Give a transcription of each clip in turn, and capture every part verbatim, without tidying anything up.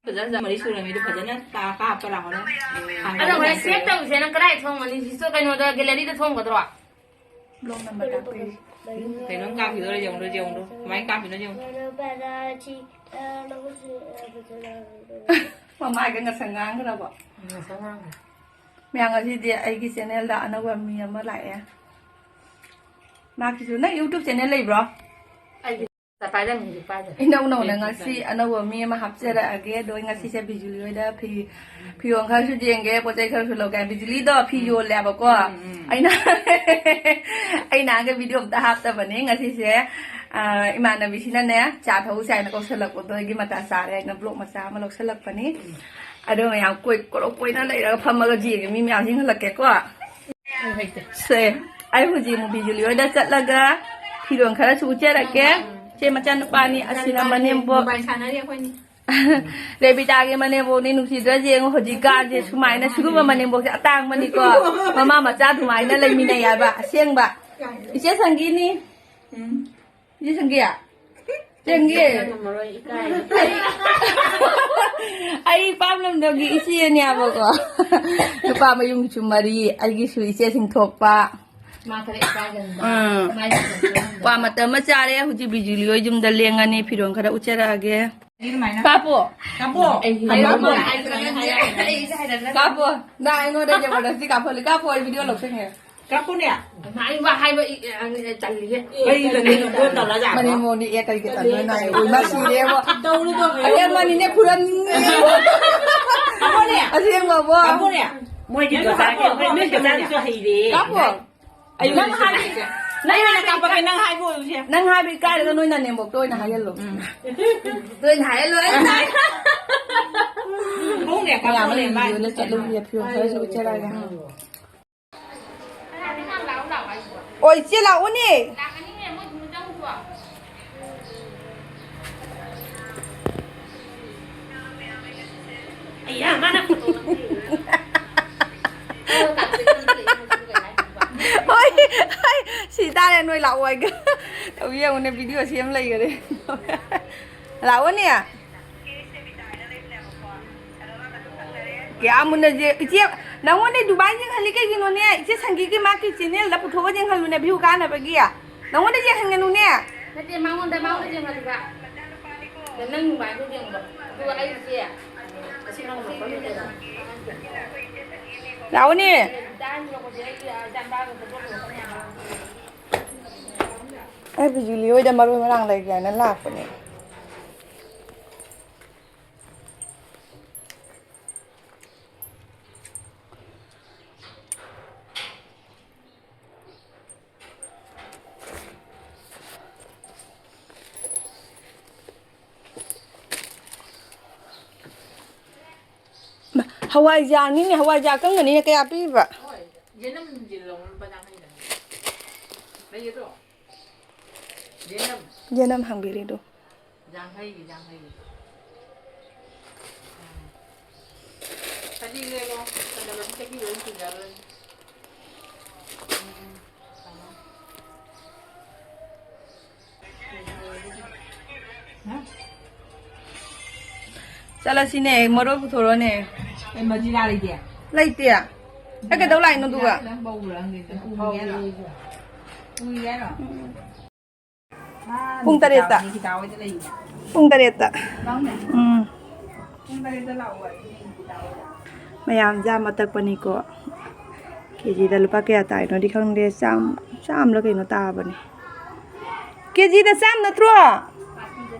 ꯐꯖꯅ ꯃꯔꯤ ꯁꯨꯔꯝꯃꯤꯗꯣ ꯐꯖꯅ ꯇꯥ-, ꯀꯥꯞꯄ ꯂꯥꯛꯑꯣ ꯅꯪ꯫ ꯑꯗꯣ ꯍꯣꯔꯦꯟ ꯁꯦꯞ ꯇꯧꯁꯦ ꯅꯪ ꯀꯗꯥꯏ ꯊꯣꯡꯒꯅꯤ? ꯁꯤꯁꯨ ꯀꯩꯅꯣꯗ ꯒꯦꯂꯔꯤꯗ ꯊꯣꯡꯒꯗ꯭ꯔꯣ? Block number ꯇꯥꯛꯄꯤꯔꯤ꯫ ꯀꯩꯅꯣꯝ ꯀꯥꯞꯈꯤꯗꯣꯔꯦ ꯌꯦꯡꯉꯨꯗꯣ, ꯌꯦꯡꯉꯨꯗꯣ꯫ ꯀꯃꯥꯏꯅ ꯀꯥꯞꯄꯤꯅꯣ ꯌꯦꯡꯉꯨ꯫ ꯃꯃꯥꯏꯒ ꯉꯁꯪ ꯉꯥꯡꯈ꯭ꯔꯕꯣ? ꯉꯁꯪ ꯉꯥꯡꯈ꯭ꯔꯦ꯫ ꯃꯌꯥꯝ, ꯉꯁꯤꯗꯤ ꯑꯩꯒꯤ ꯆꯦꯅꯦꯜꯗ ꯑꯅꯧꯕ ꯃꯤ ꯑꯃ ꯂꯥꯛꯑꯦ꯫ ꯃꯥꯒꯤꯁꯨ, ꯅꯪ YouTube ꯆꯦꯅꯦꯜ ꯂꯩꯕ꯭ꯔꯣ? ꯑꯩꯒꯤ ꯄꯥꯏꯔꯝꯃꯤ, ꯍꯧꯖꯤꯛ ꯄꯥꯏꯗ꯭ꯔꯦ꯫ ꯏꯅꯧ ꯅꯧꯅ ꯉꯁꯤ ꯑꯅꯧꯕ ꯃꯤ ꯑꯃ ꯍꯥꯞꯆꯔꯛꯑꯒꯦ꯫ ꯑꯗꯣ ꯑꯩ ꯉꯁꯤꯁꯦ ꯕꯤꯖꯨꯂꯤ ꯍꯣꯏꯗ ꯐꯤ, ꯐꯤꯔꯣꯜ ꯈꯔꯁꯨ ꯌꯦꯡꯒꯦ, ꯄꯣꯠ ꯆꯩ ꯈꯔꯁꯨ ꯂꯧꯒꯦ꯫ ꯕꯤꯖꯨꯂꯤꯗꯣ ꯐꯤ ꯎꯝ꯫ ꯌꯣꯜꯂꯦꯕꯀꯣ꯫ ꯎꯝ, ꯎꯝ꯫ ꯑꯩꯅ, ꯑꯩ ꯅꯍꯥꯟꯒꯩ ꯚꯤꯗꯤꯑꯣ ꯑꯝꯇ ꯍꯥꯞꯇꯕꯅꯦ꯫ ꯉꯁꯤꯁꯦ, ꯑ, ꯏꯃꯥꯟꯅꯕꯤꯁꯤꯅꯅꯦ, ꯆꯥ ꯊꯛꯎꯁꯦ ꯍꯥꯏꯅ ꯀꯧꯁꯜꯂꯛꯄꯗꯣ ꯑꯩꯒꯤ ꯃꯇꯥ ꯆꯥꯔꯦ ꯍꯥꯏꯅ ꯕ꯭ꯂꯣꯛ ꯃꯆꯥ ꯑꯃ ꯂꯧꯁꯜꯂꯛꯄꯅꯤ꯫ ꯑꯗꯣ ꯃꯌꯥꯝ ꯀꯣꯏ-, ꯀꯣꯔꯣꯛ ꯀꯣꯏꯅ ꯂꯩꯔꯒ ꯐꯝꯃꯒ ꯌꯦꯡꯉꯦ꯫ ꯃꯤ ꯃꯌꯥꯝꯁꯤ ꯏꯟꯈꯠꯂꯛꯀꯦꯀꯣ꯫ ꯁꯦ, ꯑꯩ ꯍꯧꯖꯤꯛ ꯃꯨꯕꯤ ꯖꯨꯂꯤ ꯍꯣꯏꯗ ꯆꯠꯂꯒ ꯐꯤꯔꯣꯜ ꯈꯔꯁꯨ ꯎꯠꯆꯔꯛꯀꯦ꯫ ꯁꯦ, ꯃꯆꯥꯅꯨꯄꯥꯅꯤ, ꯑꯁꯤꯅ ꯃꯅꯦꯝꯕꯣꯛ꯫ ꯃꯣꯕꯥꯏꯜ ꯁꯥꯟꯅꯔꯤ ꯑꯩꯈꯣꯏꯅꯤ꯫ ꯔꯦꯕꯤꯇꯥꯒꯤ ꯃꯅꯦꯝꯕꯣꯛꯅꯤ, ꯅꯨꯡꯁꯤꯗ꯭ꯔꯥ ꯌꯦꯡꯉꯨ꯫ ꯍꯧꯖꯤꯛꯀꯥꯟꯁꯦ ꯁꯨꯃꯥꯏꯅ ꯁꯤꯒꯨꯝꯕ ꯃꯅꯦꯝꯕꯣꯛꯁꯦ ꯑꯇꯥꯡꯕꯅꯤꯀꯣ꯫ ꯃꯃꯥ ꯃꯆꯥ ꯑꯗꯨꯃꯥꯏꯅ ꯂꯩꯃꯤꯟꯅꯩ ꯍꯥꯏꯕ, ꯑꯁꯦꯡꯕ꯫ ꯏꯆꯦ ꯁꯪꯒꯤꯅꯤ꯫ ꯎꯝ꯫ ꯏꯆꯦ ꯁꯪꯒꯤ? ꯆꯪꯒꯦ꯫ ꯉꯝꯃꯔꯣꯏ, ꯏꯀꯥꯏ꯫ ꯑꯩ ꯏꯄꯥꯝ ꯂꯝꯗꯝꯒꯤ ꯏꯆꯦꯅꯦꯕꯀꯣ꯫ ꯅꯨꯄꯥ ꯃꯌꯨꯝꯁꯨ ꯃꯔꯤ, ꯑꯩꯒꯤꯁꯨ ꯏꯆꯦꯁꯤꯡ ꯊꯣꯛꯄ꯫ ꯃꯥ ꯈꯔ ꯏꯀꯥꯏꯒꯟꯕ꯫ ꯎꯝ꯫ ꯃꯥꯏ ꯈꯔ ꯏꯀꯥꯏꯒꯟꯕ꯫ ꯀ꯭ꯋꯥ ꯃꯇꯝ ꯑꯃ ꯆꯥꯔꯦ, ꯍꯧꯖꯤꯛ ꯕꯤꯖꯨꯂꯤ ꯍꯣꯏ ꯌꯨꯝꯗ ꯂꯦꯡꯉꯅꯤ, ꯐꯤꯔꯣꯜ ꯈꯔ ꯎꯠꯆꯔꯛꯑꯒꯦ꯫ ꯀꯥꯞꯄꯣ꯫ ꯀꯥꯞꯄꯣ꯫ ꯑꯩ ꯀꯥꯞꯄꯣ꯫ ꯍꯥꯏꯔꯛꯀꯅꯤ, ꯍꯥꯏꯔꯛꯀꯅꯤ꯫ ꯀꯥꯞꯄꯣ꯫ ꯅꯪ ꯑꯩꯉꯣꯟꯗ ꯖꯕꯔꯗꯁꯇꯤ ꯀꯥꯞꯍꯜꯂꯤ꯫ ꯀꯥꯞꯄꯣ, ꯑꯩ ꯚꯤꯗꯤꯑꯣ ꯂꯧꯁꯤꯟꯒꯦ꯫ ꯀꯥꯞꯄꯨꯅꯦ꯫ ꯑꯩ ꯋꯥ ꯍꯥꯏꯕ ꯏ-, ꯑ, ꯇꯜꯂꯤꯍꯦ꯫ ꯀꯔꯤ ꯇꯜꯂꯤꯅꯣ? ꯕꯣꯟ ꯇꯧꯔꯖꯥꯠꯂꯣ? ꯃꯅꯦꯝꯕꯣꯛꯅꯤ ꯑꯦ, ꯀꯔꯤꯒꯤ ꯇꯜꯂꯤꯅꯣ ꯅꯥꯏ? ꯑꯣꯏ, ꯃꯥ ꯁꯤꯔꯦꯕꯣ꯫ ꯇꯧꯔꯨ, ꯇꯧꯔꯨ꯫ ꯑꯁꯦꯡꯕꯅꯤꯅꯦ, ꯈꯨꯔꯝꯅꯤꯡꯉꯦ꯫ ꯀꯥꯞꯄꯨꯅꯦ꯫ ꯑꯁꯦꯡꯕꯕꯣ꯫ ꯀꯥꯞꯄꯨꯅꯦ꯫ ꯃꯣꯏꯗꯤ ꯀꯥꯞꯄꯨ, ꯀꯥꯞꯄꯨ, ꯅꯣꯏ ꯀꯥꯞꯄꯨ꯫ ꯀꯥꯞꯄꯨ꯫ ꯑꯩ ꯅꯪ ꯍꯥꯏꯕ-, ꯅꯪ ꯍꯥꯟꯅ ꯀꯥꯞꯄꯒꯦ, ꯅꯪ ꯍꯥꯏꯕ ꯑꯣꯏꯔꯨꯁꯦ꯫ ꯅꯪ ꯍꯥꯏꯕ ꯏꯀꯥꯏꯔꯒ ꯅꯣꯏ ꯅꯅꯦꯝꯕꯣꯛꯇ ꯑꯣꯏꯅ ꯍꯥꯏꯍꯜꯂꯣ꯫ ꯎꯝ꯫ ꯅꯣꯏꯅ ꯍꯥꯏꯍꯜꯂꯣ, ꯑꯩ ꯇꯥꯏ꯫ ꯃꯧꯅꯦ, ꯃꯌꯥꯝ ꯀꯥꯞꯄꯨꯅꯦ, ꯑꯃ ꯃꯥꯏ꯫ ꯚꯤꯗꯤꯑꯣꯗ ꯆꯠꯂꯨꯒꯦ, ꯐꯤꯔꯣꯜ ꯈꯔꯁꯨ ꯎꯠꯆꯔꯛꯑꯒꯦ꯫ ꯎꯝ꯫ ꯑꯣ, ꯏꯆꯦ ꯂꯥꯛꯑꯣꯅꯦ꯫ ꯑꯌꯥ, ꯃꯥꯅ ꯐꯣꯇꯣ ꯅꯝꯕꯤꯔꯤꯅꯦ꯫ ꯍꯣꯏ, ꯍꯣꯏ, ꯁꯤ ꯇꯥꯔꯦ, ꯅꯣꯏ ꯂꯥꯛꯑꯣ ꯍꯥꯏꯒ꯫ ꯇꯧ ꯌꯦꯡꯉꯨꯅꯦ, ꯚꯤꯗꯤꯑꯣ ꯁꯦꯝ ꯂꯩꯈꯔꯦ꯫ ꯂꯥꯛꯑꯣꯅꯦ꯫ ꯌꯥꯝ ꯃꯨꯟꯅꯁꯦ꯫ ꯏꯆꯦ, ꯅꯪꯉꯣꯟꯗ ꯗꯨꯕꯥꯏ ꯌꯦꯡꯍꯜꯂꯤ ꯀꯩꯒꯤꯅꯣꯅꯦ? ꯏꯆꯦ ꯁꯪꯒꯤꯠꯀꯤ ꯃꯥꯒꯤ ꯆꯦꯅꯦꯜꯗ ꯄꯨꯊꯣꯛꯑꯒ ꯌꯦꯡꯍꯜꯂꯨꯅꯦ, ꯚ꯭ꯌꯨ ꯀꯥꯅꯕꯒꯤ꯫ ꯅꯪꯉꯣꯟꯗ ꯌꯦꯡꯍꯟꯒꯅꯨꯅꯦ꯫ ꯅꯠꯇꯦ, ꯃꯉꯣꯟꯗ, ꯃꯉꯣꯟꯗ ꯌꯦꯡꯍꯜꯂꯨꯕ꯫ ꯅꯪ ꯅꯨꯡꯉꯥꯏꯕ ꯌꯦꯡꯕ꯫ ꯑꯗꯨꯒ ꯑꯩꯁꯦ ꯑꯁꯤ ꯅꯪ ꯂꯥꯛꯑꯣꯅꯦ꯫ ꯑꯩ ꯕꯤꯖꯨꯂꯤ ꯍꯣꯏꯗ ꯃꯔꯣꯏ ꯃꯔꯥꯡ ꯂꯩꯒꯦ ꯍꯥꯏꯅ ꯂꯥꯛꯄꯅꯦ꯫ ꯍꯋꯥꯏꯖꯥꯔꯅꯤꯅꯦ, ꯍꯋꯥꯏꯖꯥꯔ ꯑꯀꯪꯕꯅꯤꯅꯦ, ꯀꯌꯥ ꯄꯤꯕ? ꯌꯦꯅꯝꯁꯦ ꯂꯧꯔꯣ, ꯂꯨꯄꯥ ꯌꯥꯡꯈꯩꯗ꯫ ꯂꯩꯒꯗ꯭ꯔꯣ? ꯌꯦꯅꯝ꯫ ꯌꯦꯅꯝ ꯍꯪꯕꯤꯔꯤꯗꯣ꯫ ꯌꯥꯡꯈꯩꯒꯤ, ꯌꯥꯡꯈꯩꯒꯤ꯫ ꯁꯖꯤꯛꯅꯦꯕꯣ, ꯐꯖꯕꯗꯤ ꯆꯍꯤ ꯂꯣꯏ ꯁꯨꯖꯔꯣꯏ꯫ ꯆꯠꯂꯁꯤꯅꯦ, ꯃꯔꯣꯏ ꯄꯨꯊꯣꯔꯛꯑꯣꯅꯦ꯫ ꯑꯦ, ꯃꯖꯤꯔꯥ ꯂꯩꯇꯦ? ꯂꯩꯇꯦ꯫ ꯑꯦ, ꯀꯩꯗꯧ ꯂꯥꯛꯏꯅꯣ ꯑꯗꯨꯒ? ꯃꯖꯤꯔꯥ ꯈꯤꯇꯪ ꯄꯧꯕ꯭ꯔꯥ ꯈꯪꯗꯦ, ꯎꯒꯦ ꯍꯥꯏꯔꯣ? ꯎꯒꯦ ꯍꯥꯏꯔꯣ? ꯎꯝ꯫ ꯄꯨꯡ ꯇꯔꯦꯠꯇ꯫ ꯄꯨꯡ ꯇꯔꯦꯠꯇ꯫ ꯎꯝ꯫ ꯃꯌꯥꯝ ꯆꯥꯝꯃ ꯇꯛꯄꯅꯤꯀꯣ꯫ ꯀꯦꯖꯤꯗ ꯂꯨꯄꯥ ꯀꯌꯥ ꯇꯥꯏꯅꯣꯗꯤ ꯈꯪꯗꯦ꯫ ꯆꯥꯝ-, ꯆꯥꯝꯃꯔ ꯀꯩꯅꯣ ꯇꯥꯕꯅꯤ꯫ ꯀꯦꯖꯤꯗ ꯆꯥꯝ ꯅꯠꯇ꯭ꯔꯣ?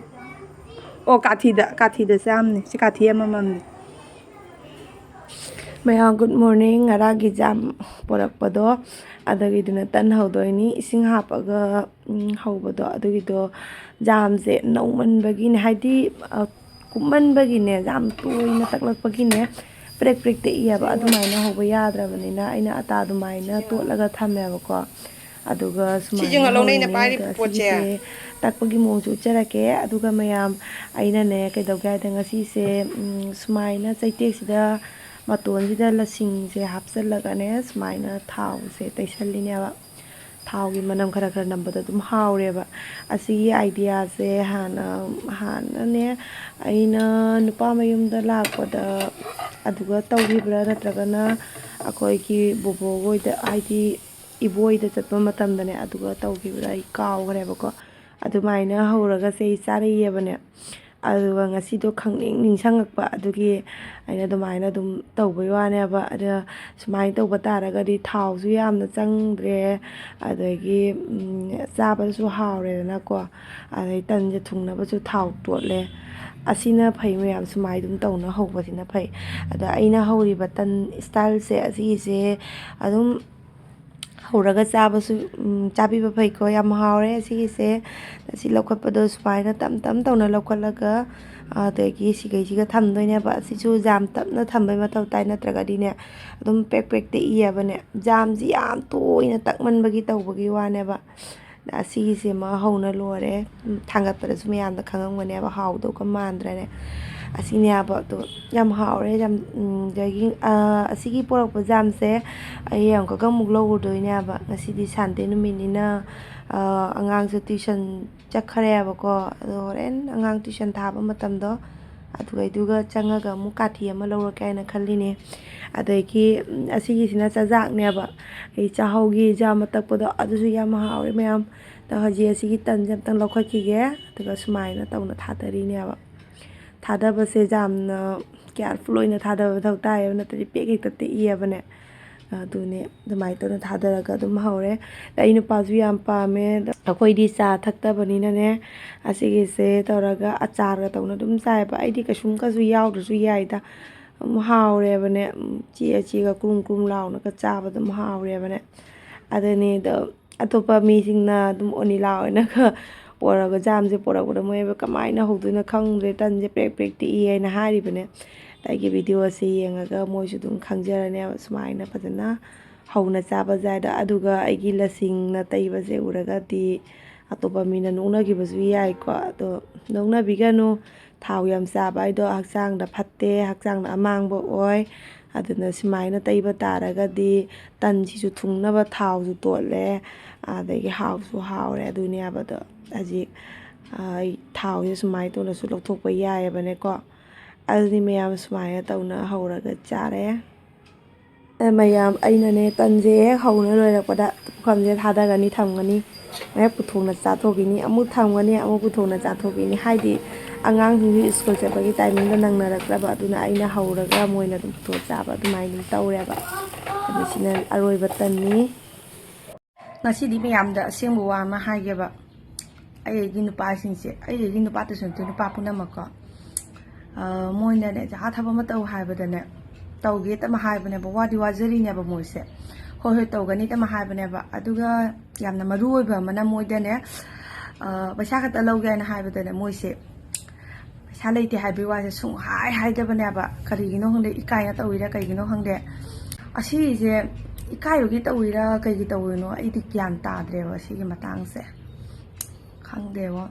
ꯑꯣ, ꯀꯥꯊꯤꯗ, ꯀꯥꯊꯤꯗ ꯆꯥꯝꯅꯤ꯫ ꯁꯤ ꯀꯥꯊꯤ ꯑꯃꯃꯝꯅꯤ꯫ ꯃꯌꯥꯝ, good morning꯫ ꯉꯔꯥꯡꯒꯤ ꯖꯥꯝ ꯄꯣꯔꯛꯄꯗꯣ, ꯑꯗꯨꯒꯤꯗꯨꯅ ꯇꯟ ꯍꯧꯗꯣꯏꯅꯤ꯫ ꯏꯁꯤꯡ ꯍꯥꯞꯄꯒ, ꯎꯝ, ꯍꯧꯕꯗꯣ, ꯑꯗꯨꯒꯤꯗꯣ ꯖꯥꯝꯁꯦ ꯅꯧꯃꯟꯕꯒꯤꯅꯦ, ꯍꯥꯏꯗꯤ, ꯑ, ꯀꯨꯞꯃꯟꯕꯒꯤꯅꯦ, ꯌꯥꯝ ꯇꯣꯏꯅ ꯇꯛꯂꯛꯄꯒꯤꯅꯦ, ꯄ꯭ꯔꯦꯛ ꯄ꯭ꯔꯦꯛ ꯇꯦꯛꯏꯌꯦꯕ꯫ ꯑꯗꯨꯃꯥꯏꯅ ꯍꯧꯕ ꯌꯥꯗ꯭ꯔꯕꯅꯤꯅ ꯑꯩꯅ ꯑꯇꯥ ꯑꯗꯨꯃꯥꯏꯅ ꯇꯣꯠꯂꯒ ꯊꯝꯃꯦꯕꯀꯣ꯫ ꯑꯗꯨꯒ ꯁꯤꯁꯦ ꯁꯨꯃꯥꯏꯅ ꯉꯥꯂꯧꯅꯦ ꯑꯩꯅ ꯍꯧꯔꯅꯤ꯫ ꯄꯥꯏꯔꯤꯕ ꯑꯗꯣ ꯄꯣꯠꯁꯦ꯫ ꯑꯁꯤꯒꯤꯁꯦ ꯇꯛꯄꯒꯤ ꯃꯑꯣꯡꯁꯨ ꯎꯠꯆꯔꯛꯀꯦ꯫ ꯑꯗꯨꯒ ꯃꯌꯥꯝ, ꯑꯩꯅꯅꯦ ꯀꯩꯗꯧꯒꯦ ꯍꯥꯏꯗ ꯉꯁꯤꯁꯦ, ꯎꯝ, ꯁꯨꯃꯥꯏꯅ ꯆꯩꯇꯦꯛꯁꯤꯗ ꯃꯇꯣꯟꯁꯤꯗ ꯂꯁꯤꯡꯁꯦ ꯍꯥꯞꯆꯤꯜꯂꯒꯅꯦ ꯁꯨꯃꯥꯏꯅ ꯊꯥꯎꯁꯦ ꯇꯩꯁꯜꯂꯤꯅꯦꯕ꯫ ꯊꯥꯎꯒꯤ ꯃꯅꯝ ꯈꯔ ꯈꯔ ꯅꯝꯕꯗꯣ ꯑꯗꯨꯝ ꯍꯥꯎꯔꯦꯕ꯫ ꯑꯁꯤꯒꯤ ꯑꯥꯏꯗꯤꯌꯥꯁꯦ ꯍꯥꯟꯅ, ꯍꯥꯟꯅꯅꯦ ꯑꯩꯅ ꯅꯨꯄꯥ ꯃꯌꯨꯝꯗ ꯂꯥꯛꯄꯗ ꯑꯗꯨꯒ ꯇꯧꯈꯤꯕ꯭ꯔꯥ, ꯅꯠꯇ꯭ꯔꯒꯅ ꯑꯩꯈꯣꯏꯒꯤ ꯕꯣꯕꯣꯈꯣꯏꯗ, ꯍꯥꯏꯗꯤ ꯏꯕꯣꯏꯗ ꯆꯠꯄ ꯃꯇꯝꯗꯅꯦ, ꯑꯗꯨꯒ ꯇꯧꯈꯤꯕ꯭ꯔꯥ ꯑꯩ ꯀꯥꯎꯈ꯭ꯔꯦꯕꯀꯣ꯫ ꯑꯗꯨꯃꯥꯏꯅ ꯍꯧꯔꯒꯁꯦ ꯑꯩ ꯆꯥꯔꯛꯏꯌꯦꯕꯅꯦ꯫ ꯑꯗꯨꯒ ꯉꯁꯤꯗꯣ ꯈꯪꯅꯤꯡ ꯅꯤꯡꯁꯤꯡꯉꯛꯄ ꯑꯗꯨꯒꯤ ꯑꯩꯅ ꯑꯗꯨꯃꯥꯏꯅ ꯑꯗꯨꯝ ꯇꯧꯕꯩ ꯋꯥꯅꯦꯕ꯫ ꯑꯗ ꯁꯨꯃꯥꯏꯅ ꯇꯧꯕ ꯇꯥꯔꯒꯗꯤ ꯊꯥꯎꯁꯨ ꯌꯥꯝꯅ ꯆꯪꯗ꯭ꯔꯦ, ꯑꯗꯒꯤ ꯆꯥꯕꯗꯁꯨ ꯍꯥꯎꯔꯦꯗꯅꯀꯣ꯫ ꯑꯗꯩ ꯇꯟꯁꯦ ꯊꯨꯡꯅꯕꯁꯨ ꯊꯥꯎ ꯇꯣꯠꯂꯦ꯫ ꯑꯁꯤꯅ ꯐꯩ ꯃꯌꯥꯝ, ꯁꯨꯃꯥꯏꯅ ꯑꯗꯨꯝ ꯇꯧꯅ ꯍꯧꯕꯁꯤꯅ ꯐꯩ꯫ ꯑꯗ ꯑꯩꯅ ꯍꯧꯔꯤꯕ ꯇꯟ ꯏꯁꯇꯥꯏꯜꯁꯦ, ꯑꯁꯤꯒꯤꯁꯦ ꯑꯗꯨꯝ ꯍꯧꯔꯒ ꯆꯥꯕꯁꯨ ꯆꯥꯕꯤꯕ ꯐꯩꯀꯣ꯫ ꯌꯥꯝ ꯍꯥꯎꯔꯦ ꯑꯁꯤꯒꯤꯁꯦ꯫ ꯑꯁꯤ ꯂꯧꯈꯠꯄꯗꯣ ꯁꯨꯃꯥꯏꯅ ꯇꯞ ꯇꯞ ꯇꯧꯅ ꯂꯧꯈꯠꯂꯒ ꯑꯗꯒꯤ ꯁꯤꯈꯩꯁꯤꯒ ꯊꯝꯗꯣꯏꯅꯦꯕ꯫ ꯑꯁꯤꯁꯨ ꯌꯥꯝ ꯇꯞꯅ ꯊꯝꯕꯩ ꯃꯊꯧ ꯇꯥꯏ, ꯅꯠꯇ꯭ꯔꯒꯗꯤꯅꯦ ꯑꯗꯨꯝ ꯄ꯭ꯔꯦꯛ ꯄ꯭ꯔꯦꯛꯇ ꯏꯌꯦꯕꯅꯦ꯫ ꯖꯥꯝꯁꯤ ꯌꯥꯝ ꯇꯣꯏꯅ ꯇꯛꯃꯟꯕꯒꯤ ꯇꯧꯕꯒꯤ ꯋꯥꯅꯦꯕ꯫ ꯑꯁꯤꯒꯤꯁꯤꯃ ꯍꯧꯅ ꯂꯣꯏꯔꯦ꯫ ꯊꯥꯡꯒꯠꯄꯗꯁꯨ ꯃꯌꯥꯝꯗ ꯈꯪꯉꯝꯒꯅꯦꯕ, ꯍꯥꯎꯗꯧꯒ ꯃꯥꯟꯗ꯭ꯔꯅꯦ꯫ ꯑꯁꯤꯅꯦꯕ ꯑꯗꯣ ꯌꯥꯝ ꯍꯥꯎꯔꯦ꯫ ꯌꯥꯝ ꯑꯗꯒꯤ ꯑꯁꯤꯒꯤ ꯄꯣꯔꯛꯄ ꯖꯥꯝꯁꯦ ꯑꯩ ꯑꯃꯨꯛꯀꯒ ꯑꯃꯨꯛ ꯂꯧꯔꯨꯗꯣꯏꯅꯦꯕ꯫ ꯉꯁꯤꯗꯤ ꯁꯟꯗꯦ ꯅꯨꯃꯤꯠꯅꯤꯅ ꯑꯉꯥꯡꯁꯨ ꯇ꯭ꯋꯤꯁꯟ ꯆꯠꯈ꯭ꯔꯦꯕꯀꯣ꯫ ꯑꯗꯣ ꯍꯣꯔꯦꯟ ꯑꯉꯥꯡ ꯇ꯭ꯋꯤꯁꯟ ꯊꯥꯕ ꯃꯇꯝꯗꯣ ꯑꯗꯨꯒꯩꯗꯨꯒ ꯆꯪꯉꯒ ꯑꯃꯨꯛ ꯀꯥꯊꯤ ꯑꯃ ꯂꯧꯔꯛꯀꯦ ꯍꯥꯏꯅ ꯈꯜꯂꯤꯅꯦ꯫ ꯑꯗꯒꯤ ꯑꯁꯤꯒꯤꯁꯤꯅ ꯆꯥꯖꯥꯛꯅꯦꯕ꯫ ꯑꯩ ꯆꯥꯛꯍꯥꯎꯒꯤ ꯖꯥꯝ ꯑꯇꯛꯄꯗꯣ ꯑꯗꯨꯁꯨ ꯌꯥꯝ ꯍꯥꯎꯔꯦ ꯃꯌꯥꯝ꯫ ꯑꯗꯣ ꯍꯧꯖꯤꯛ ꯑꯁꯤꯒꯤ ꯇꯟꯁꯦ ꯑꯝꯇꯪ ꯂꯧꯈꯠꯈꯤꯒꯦ꯫ ꯑꯗꯨꯒ ꯁꯨꯃꯥꯏꯅ ꯇꯧꯅ ꯊꯥꯗꯔꯤꯅꯦꯕ꯫ ꯊꯥꯗꯕꯁꯦ ꯌꯥꯝꯅ ꯀꯤꯌꯥꯔꯐꯨꯜ ꯑꯣꯏꯅ ꯊꯥꯗꯕ ꯃꯊꯧ ꯇꯥꯏꯌꯦꯕ, ꯅꯠꯇ꯭ꯔꯗꯤ ꯄꯦꯛ ꯍꯦꯛꯇ ꯇꯦꯛꯏꯌꯦꯕꯅꯦ꯫ ꯑꯗꯨꯅꯦ ꯑꯗꯨꯃꯥꯏꯅ ꯇꯧꯅ ꯊꯥꯗꯔꯒ ꯑꯗꯨꯝ ꯍꯧꯔꯦ꯫ ꯑꯗ ꯑꯩ ꯅꯨꯄꯥꯁꯨ ꯌꯥꯝ ꯄꯥꯝꯃꯦ꯫ ꯑꯗ ꯑꯩꯈꯣꯏꯗꯤ ꯆꯥ ꯊꯛꯇꯕꯅꯤꯅꯅꯦ, ꯑꯁꯤꯒꯤꯁꯦ ꯇꯧꯔꯒ ꯑꯆꯥꯔꯒ ꯇꯧꯅ ꯑꯗꯨꯝ ꯆꯥꯏꯌꯦꯕ꯫ ꯑꯩꯗꯤ ꯀꯩꯁꯨꯝ ꯀꯩꯁꯨ ꯌꯥꯎꯗ꯭ꯔꯁꯨ ꯌꯥꯏꯗ꯫ ꯑꯗꯨꯝ ꯍꯥꯎꯔꯦꯕꯅꯦ꯫ ꯆꯦ ꯑꯆꯦꯒ ꯀ꯭ꯔꯨꯝ ꯀ꯭ꯔꯨꯝ ꯂꯥꯎꯅꯒ ꯆꯥꯕ ꯑꯗꯨꯝ ꯍꯥꯎꯔꯦꯕꯅꯦ꯫ ꯑꯗꯨꯅꯦ ꯑꯗꯣ ꯑꯇꯣꯞꯄ ꯃꯤꯁꯤꯡꯅ ꯑꯗꯨꯝ ꯑꯣꯅꯤꯂꯥ ꯑꯣꯏꯅꯒ ꯄꯣꯔꯒ ꯖꯥꯝꯁꯦ ꯄꯣꯔꯛꯄꯗ ꯃꯣꯏ ꯀꯃꯥꯏꯅ ꯍꯧꯗꯣꯏꯅꯣ ꯈꯪꯗ꯭ꯔꯦ, ꯇꯟꯁꯦ ꯄ꯭ꯔꯦꯛ ꯄ꯭ꯔꯦꯛ ꯇꯦꯛꯏ ꯍꯥꯏꯅ ꯍꯥꯏꯔꯤꯕꯅꯦ꯫ ꯑꯗ ꯑꯩꯒꯤ ꯚꯤꯗꯤꯑꯣ ꯑꯁꯤ ꯌꯦꯡꯉꯒ ꯃꯣꯏꯁꯨ ꯑꯗꯨꯝ ꯈꯪꯖꯔꯅꯦꯕ ꯁꯨꯃꯥꯏꯅ ꯐꯖꯅ ꯍꯧꯅ ꯆꯥꯕ ꯖꯥꯏꯗ꯫ ꯑꯗꯨꯒ ꯑꯩꯒꯤ ꯂꯁꯤꯡꯅ ꯇꯩꯕꯁꯦ ꯎꯔꯒꯗꯤ ꯑꯇꯣꯞꯄ ꯃꯤꯅ ꯅꯣꯛꯅꯈꯤꯕꯁꯨ ꯌꯥꯏꯀꯣ꯫ ꯑꯗꯣ ꯅꯣꯛꯅꯕꯤꯒꯅꯨ꯫ ꯊꯥꯎ ꯌꯥꯝ ꯆꯥꯕ ꯍꯥꯏꯗꯣ ꯍꯛꯆꯥꯡꯗ ꯐꯠꯇꯦ, ꯍꯛꯆꯥꯡꯗ ꯑꯃꯥꯡꯕ ꯑꯣꯏ꯫ ꯑꯗꯨꯅ ꯁꯨꯃꯥꯏꯅ ꯇꯩꯕ ꯇꯥꯔꯒꯗꯤ ꯇꯟꯁꯤꯁꯨ ꯊꯨꯡꯅꯕ ꯊꯥꯎꯁꯨ ꯇꯣꯠꯂꯦ, ꯑꯗꯒꯤ ꯍꯥꯎꯁꯨ ꯍꯥꯎꯔꯦ꯫ ꯑꯗꯨꯅꯦꯕ ꯑꯗꯣ ꯍꯧꯖꯤꯛ ꯊꯥꯎꯁꯦ ꯁꯨꯃꯥꯏꯅ ꯇꯧꯅꯁꯨ ꯂꯧꯊꯣꯛꯄ ꯌꯥꯏꯑꯕꯅꯦꯀꯣ꯫ ꯑꯗꯨꯗꯤ ꯃꯌꯥꯝ ꯁꯨꯃꯥꯏꯅ ꯇꯧꯅ ꯍꯧꯔꯒ ꯆꯥꯔꯦ꯫ ꯑꯦ, ꯃꯌꯥꯝ, ꯑꯩꯅꯅꯦ, ꯇꯟꯁꯦ ꯍꯦꯛ ꯍꯧꯅ ꯂꯣꯏꯔꯛꯄꯗ ꯄꯨꯈꯝꯁꯦ ꯊꯥꯗꯒꯅꯤ, ꯊꯝꯒꯅꯤ, ꯍꯦꯛ ꯄꯨꯊꯣꯛꯅ ꯆꯥꯊꯣꯛꯈꯤꯅꯤ, ꯑꯃꯨꯛ ꯊꯝꯒꯅꯤ, ꯑꯃꯨꯛ ꯄꯨꯊꯣꯛꯅ ꯆꯥꯊꯣꯛꯈꯤꯅꯤ꯫ ꯍꯥꯏꯗꯤ ꯑꯉꯥꯡꯁꯤꯡꯁꯨ ꯁ꯭ꯀꯨꯜ ꯆꯠꯄꯒꯤ ꯇꯥꯏꯃꯤꯡꯗꯣ ꯅꯪꯅꯔꯛꯇ꯭ꯔꯕ, ꯑꯗꯨꯅ ꯑꯩꯅ ꯍꯧꯔꯒ ꯃꯣꯏꯅ ꯑꯗꯨꯝ ꯄꯨꯊꯣꯛ ꯆꯥꯕ ꯑꯗꯨꯃꯥꯏꯅ ꯑꯗꯨꯝ ꯇꯧꯔꯦꯕ꯫ ꯑꯗꯣ ꯁꯤꯅ ꯑꯔꯣꯏꯕ ꯇꯟꯅꯤ꯫ ꯉꯁꯤꯗꯤ ꯃꯌꯥꯝꯗ ꯑꯁꯦꯡꯕ ꯋꯥ ꯑꯃ ꯍꯥꯏꯒꯦꯕ꯫ ꯑꯩꯒꯤ ꯅꯨꯄꯥꯁꯤꯡꯁꯦ, ꯑꯩꯒꯤ ꯅꯨꯄꯥꯇꯁꯨ ꯅꯠꯇꯦ, ꯅꯨꯄꯥ ꯄꯨꯝꯅꯃꯛꯀꯣ, ꯑ, ꯃꯣꯏꯅꯅꯦ, ꯖꯍꯥ ꯊꯕꯛ ꯑꯃ ꯇꯧ ꯍꯥꯏꯕꯗꯅꯦ, ꯇꯧꯒꯦ ꯇꯃ ꯍꯥꯏꯕꯅꯦꯕ, ꯋꯥꯗꯤ ꯋꯥꯖꯔꯤꯅꯦꯕ ꯃꯣꯏꯁꯦ꯫ "ꯍꯣꯏ, ꯍꯣꯏ, ꯇꯧꯒꯅꯤ" ꯇꯃ ꯍꯥꯏꯕꯅꯦꯕ꯫ ꯑꯗꯨꯒ ꯌꯥꯝꯅ ꯃꯔꯨ ꯑꯣꯏꯕ ꯑꯃꯅ ꯃꯣꯏꯗꯅꯦ, ꯑ, ꯄꯩꯁꯥ ꯈꯛꯇ ꯂꯧꯒꯦ ꯍꯥꯏꯅ ꯍꯥꯏꯕꯗꯅꯦ, ꯃꯣꯏꯁꯦ ꯄꯩꯁꯥ ꯂꯩꯇꯦ ꯍꯥꯏꯕꯒꯤ ꯋꯥꯁꯦ ꯁꯨꯡꯍꯥꯏ ꯍꯥꯏꯗꯕꯅꯦꯕ꯫ ꯀꯔꯤꯒꯤꯅꯣ ꯈꯪꯗꯦ, ꯏꯀꯥꯏꯅ ꯇꯧꯔꯤꯔꯥ ꯀꯩꯒꯤꯅꯣ ꯈꯪꯗꯦ꯫ ꯑꯁꯤꯁꯦ ꯏꯀꯥꯏꯕꯒꯤ ꯇꯧꯔꯤꯔꯥ ꯀꯩꯒꯤ ꯇꯧꯔꯤꯅꯣ ꯑꯩꯗꯤ ꯒ꯭ꯌꯥꯟ ꯇꯥꯗ꯭ꯔꯦꯕ ꯁꯤꯒꯤ ꯃꯇꯥꯡꯁꯦ꯫ ꯈꯪꯗꯦꯕꯣ꯫